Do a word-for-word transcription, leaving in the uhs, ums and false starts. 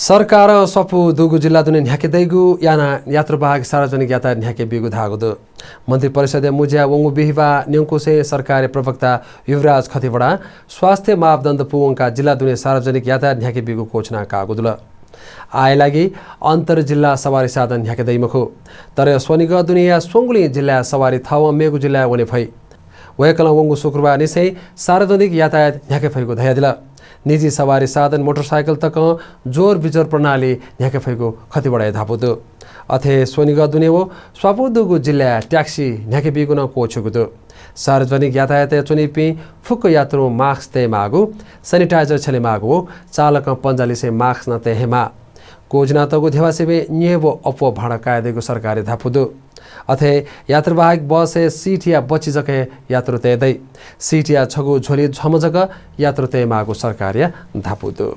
सरकारं स्वापू दुगु जिल्ला दुने न्ह्याके दइगु यानाः यात्रुवाहक सार्वजनिक यातायात न्ह्याके बीगु धाःगु दु। मन्त्रिपरिषदया मुँज्याय् वंगु बिहिबाः न्यंकुसें सरकारी प्रवक्ता युवराज खतिवडां स्वास्थ्य मापदण्ड पूवंकाः जिल्ला दुने सार्वजनिक यातायात न्ह्याके बीगु घोषणा काःगु दु। आःया लागि अन्तर जिल्ला सवारी साधन न्ह्याके दइ मखु। तर स्वनिगः दुनेया स्वंगुलिं जिल्लाया सवारी थःम्हं मेगु जिल्लाय् वने फइ। वय्कलं वंगु शुक्रबार निसें सार्वजनिक यातायात न्ह्याके फइगु धयादिल। निजी सवारी साधन मोटरसाइकल तकं जोर बिजोर प्रणाली न्ह्याके फइगु खतिवडाया धापू दु। अथे स्वनिगः दुने व स्वापू दुगु जिल्लाय् ट्याक्सी न्ह्याके बीगु नं क्वःछिउगु दु। सार्वजनिक यातायातय् च्वनीपिं फुक्क यात्रुं मास्क तयेमाःगु, sanitizer छ्यलेमाःगु व चालकं पन्जालिसें मास्क नं तये हे माः। क्वःछिनातःगु ध्यबा सिबें न्यय् व अप्वः भाँडा कायेदइगु सरकारी धापू दु। अथे यात्रुवाहक बसय् सिटया बच्छि जक हे यात्रु तये दइ। सिटया छगू झ्वलि छम्ह जक यात्रु तयेमाःगु सरकारया धापू दु।